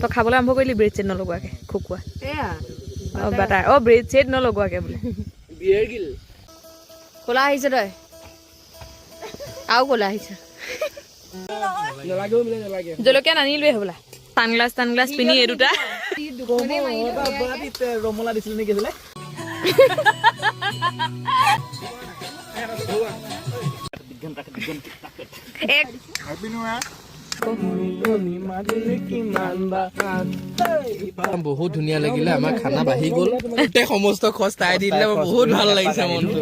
তই খাবলৈ আৰম্ভ কৰিলি ব্ৰেড চেড নলগোৱাকে খোকুৱা? অঁ, বাটাৰ। অঁ, ব্ৰেড চেড নলগোৱাকে বোলে। ক'লা আহিছে তই আৰু ক'লা আহিছে। জলকীয়া নানিলোৱে হ'বলা। চানগ্লাছ তানগ্লাছ পিন্ধি এই দুটা। ৰমলা দিছিলে নেকি আছিলে? এক। বহুত ধুনীয়া লাগিলে। আমাৰ খানা বাঢ়ি গ'ল, গোটেই সমস্ত খৰচ তাই দি দিলে। বহুত ভাল লাগিছে মনটো।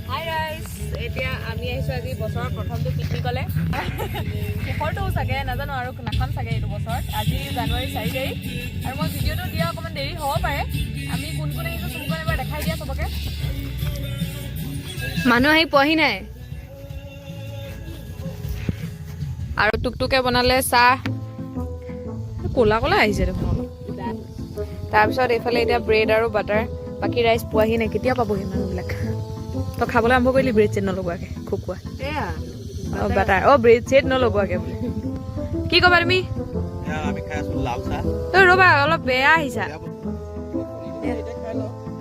হাই ৰাইজ, এতিয়া আমি আহিছোঁ আজি বছৰৰ প্ৰথমটো পিকনিকলে, শেষৰটোও চাগে, নাজানো আৰু নাখাম চাগে এইটো বছৰত। আজি জানুৱাৰী 4 তাৰিখ আৰু মই ভিডিঅ'টো দিয়া অকণমান দেৰি হ'ব পাৰে। আমি কোন কোন আহিছোঁ, চুমুকন এবাৰ দেখাই দিয়া চবকে। মানুহ আহি পোৱাহি নাই। আৰু টুকটুকে বনালে চাহ। ক'লা ক'লা আহিছে দেখোন অলপ। তাৰপিছত এইফালে এতিয়া ব্ৰেড আৰু বাটাৰ। বাকী ৰাইজ পোৱাহি নাই, কেতিয়া পাবহি মানুহবিলাক? তই খাবলৈ আৰম্ভ কৰিলি ব্ৰেড চেড নলগোৱাকে খোকুৱা? অঁ, বাটাৰ। অঁ, ব্ৰেড চেড নলগোৱাকে বোলে। কি ক'বা তুমি? আমি খাই আছো লাল চাহ। ঐ ৰ'বা, অলপ বেয়া আহিছা।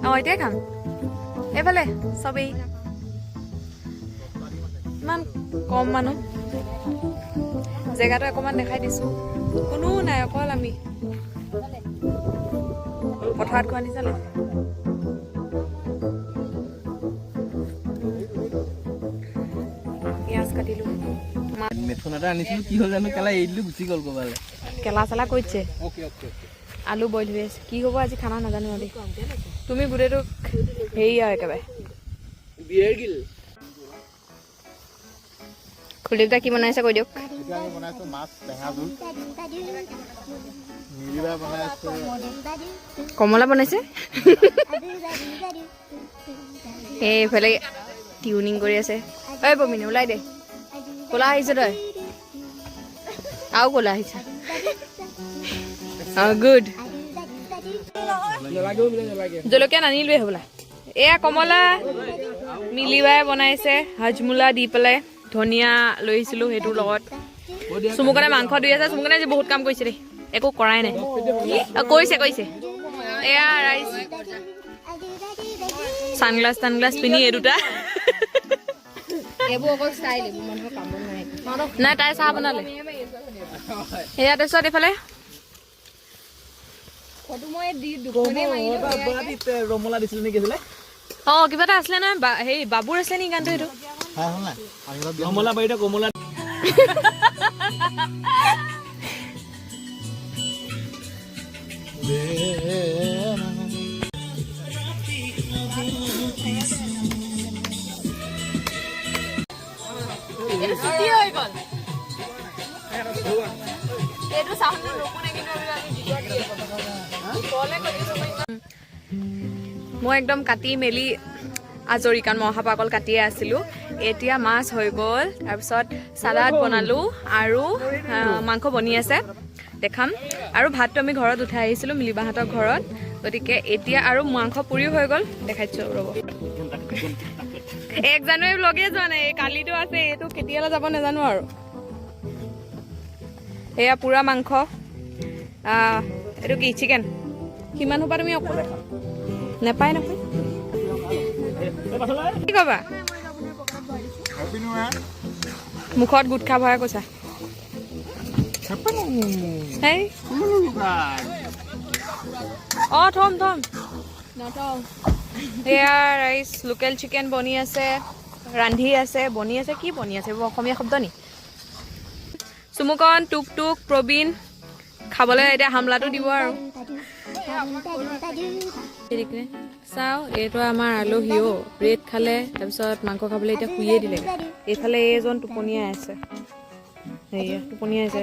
অঁ, এতিয়াই খাম। এইফালে চবেই, ইমান কম মানুহ। জেগাটো অকণমান দেখাই দিছো, কোনো নাই, অকল আমি। পথাৰত খোৱা নিচিনা লাগিছে। পিঁয়াজ কাটিলো। মেথুন এটা আনিছিলো, কি হ'ল জানো, কেলা এৰি দিলো, গুচি গ'ল ক'বালে। কেলা চেলা কৰিছে। আলু বইল হৈ আছে। কি হ'ব আজি খানা নাজানো আৰু দেই। তুমি গোটেইটো হেৰি আৰু একেবাৰে। খুলিদা কি বনাইছে কৈ দিয়ক। এতিয়া আমি বনাইছো মাছ টেঙা জোল। মিলিবা বনাই আছে। কমলা বনাইছে। এইফালে টিউনিং কৰি আছে। ঐ বমিনে, ওলাই দে। ক'লা আহিছে তই আৰু ক'লা আহিছে। অঁ, গুড। জলকীয়া নানিলোৱে হ'বলা। এয়া কমলা মিলিবাই বনাইছে, হাজমোলা দি পেলাই। ধনিয়া লৈ আহিছিলোঁ সেইটোৰ লগত। চুমুকনে মাংস ধুই আছে। চুমুকনে আজি বহুত কাম কৰিছে দেই, একো কৰাই নাই। অ, কৰিছে কৰিছে। এয়া ৰাইজ, চানগ্লাছ তানগ্লাছ পিন্ধি এই দুটা। এইবোৰ অকল ষ্টাইল, এইবোৰ মানুহৰ কামত নাই। নাই, তাই চাহ বনালে। সেয়া, তাৰপিছত এইফালে ফটো মই দি দুখনেই মাৰিলো। ৰমলা দিছিলে নেকি আছিলে? অঁ, কিবা এটা আছিলে নহয়, হেৰি বাবুৰ আছিলে নেকি গানটো এইটো? খাই হ'ল নাই? আমি অলপ ৰমলা বাৰীতে কমলা। এইটো ছুটি হৈ গ'ল। এইটো চাউণ্ডটো নুশুনে, কিন্তু আমি ভিতৰত দিয়ে ওচৰলে গৈ দিছোঁ। মই একদম কাটি মেলি আজৰি, কাৰণ মই অহা পৰা অকল কাটিয়ে আছিলোঁ। এতিয়া মাছ হৈ গ'ল, তাৰপিছত চালাড বনালোঁ আৰু মাংস বনি আছে, দেখাম। আৰু ভাতটো আমি ঘৰত উঠাই আহিছিলোঁ, মিলিবাহঁতৰ ঘৰত। গতিকে এতিয়া আৰু মাংস পুৰিও হৈ গ'ল, দেখাই দিছোঁ ৰ'ব। 1 জানুৱাৰী ব্লগে যোৱা নাই, এই কালিতো আছে, এইটো কেতিয়ালৈ যাব নাজানো আৰু। এয়া পুৰা মাংস। এইটো কি চিকেন? সিমান সোপা তুমি অকলে নেপায় নহয়। কি ক'বা? হেপী নিউ ইয়াৰ। মুখত গুটখা ভৰাই কৈছা। হেই, অঁ, থম থম। এয়া ৰাইচ, লোকেল চিকেন বনি আছে, ৰান্ধি আছে, বনি আছে। কি বনি আছে, এইবোৰ অসমীয়া শব্দ নি? চুমুকন, টুক টুক, প্ৰবীণ খাবলৈ এতিয়া হামলাটো দিব আৰু। চাওঁ, এইটো আমাৰ আলহী। অ', ব্ৰেড খালে, তাৰপিছত মাংস খাবলৈ এতিয়া শুইয়ে দিলে। এইফালে এইজন টোপনিয়াই আছে, সেয়া টোপনিয়াই আছে।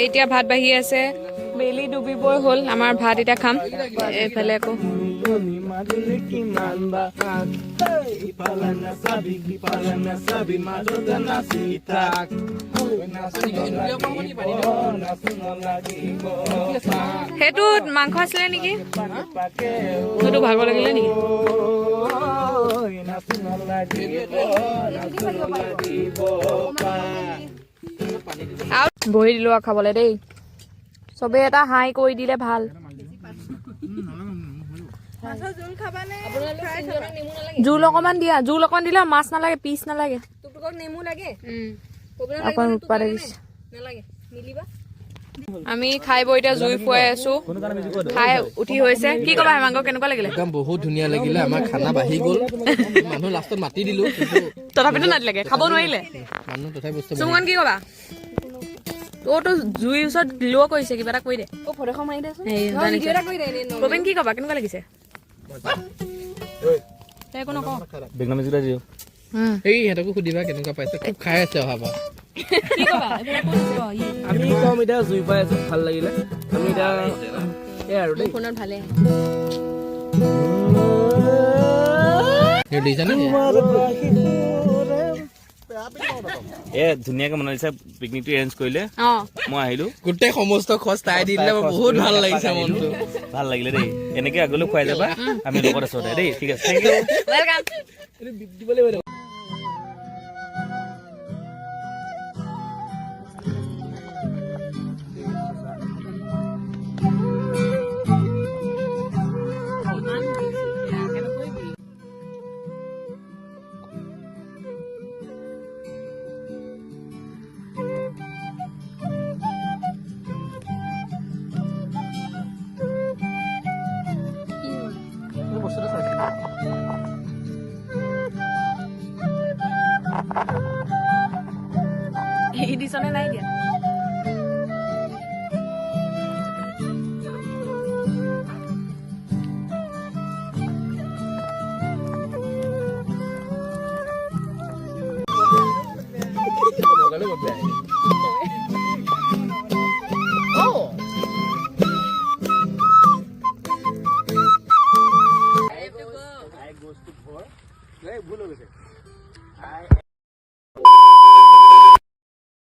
এতিয়া ভাত বাঢ়ি আছে। বেলি ডুবিবই হ'ল, আমাৰ ভাত এতিয়া খাম। এইফালে আকৌ সেইটোত মাংস আছিলে নেকি? সেইটো ভাগৰ লাগিলে নেকি? আৰু বহি দিলো আৰু খাবলৈ দেই। চবেই এটা হাই কৰি দিলে ভাল। জোল অকমান দিয়া, জোল অকমান দিলে মাছ নালাগে, পিচ নালাগে। অকণ উৎপাত আহিছে। আমি খাই বৈ এতিয়া জুই ফুৱাই আছো, খাই উঠি হৈছে। কি ক'বা হেমাংগ, কেনেকুৱা লাগিলে? একদম বহুত ধুনীয়া লাগিলে, আমাৰ খানা বাঢ়ি গ'ল, মানুহ লাষ্টত মাতি দিলো, কিন্তু তথাপিতো নাদিলেগে, খাব নোৱাৰিলে মানুহ তথাপি বস্তু চুমন। কি ক'বা? তোৰতো জুইৰ ওচৰত গ্ল' কৰিছে, কিবা এটা কৈ দে। প্ৰবীণ, কি ক'বা, কেনেকুৱা লাগিছে? তই একো নকওঁ। এই সিহঁতকো সুধিবা কেনেকুৱা পাইছে, খুব খাই আছে অহা পৰা। কি ক'বা? আমি কম এতিয়া জুই পাই আছো, ভাল লাগিলে। আমি এতিয়া এই আৰু দেই। ফোনত ভালে। দিছানে? এ ধুনীয়াকে মনালিছা পিকনিকটো এৰেঞ্জ কৰিলে, মই আহিলো। গোটেই সমস্ত খৰচ তাই দি দিলে, বহুত ভাল লাগিছে মনটো। ভাল লাগিলে দেই, এনেকে আগলৈ খুৱাই যাবা, আমি লগত আছো সদায় দেই। ঠিক আছে, thank U. Welcome. দিব লাগিব। ই দিছনে নাই দিয়া?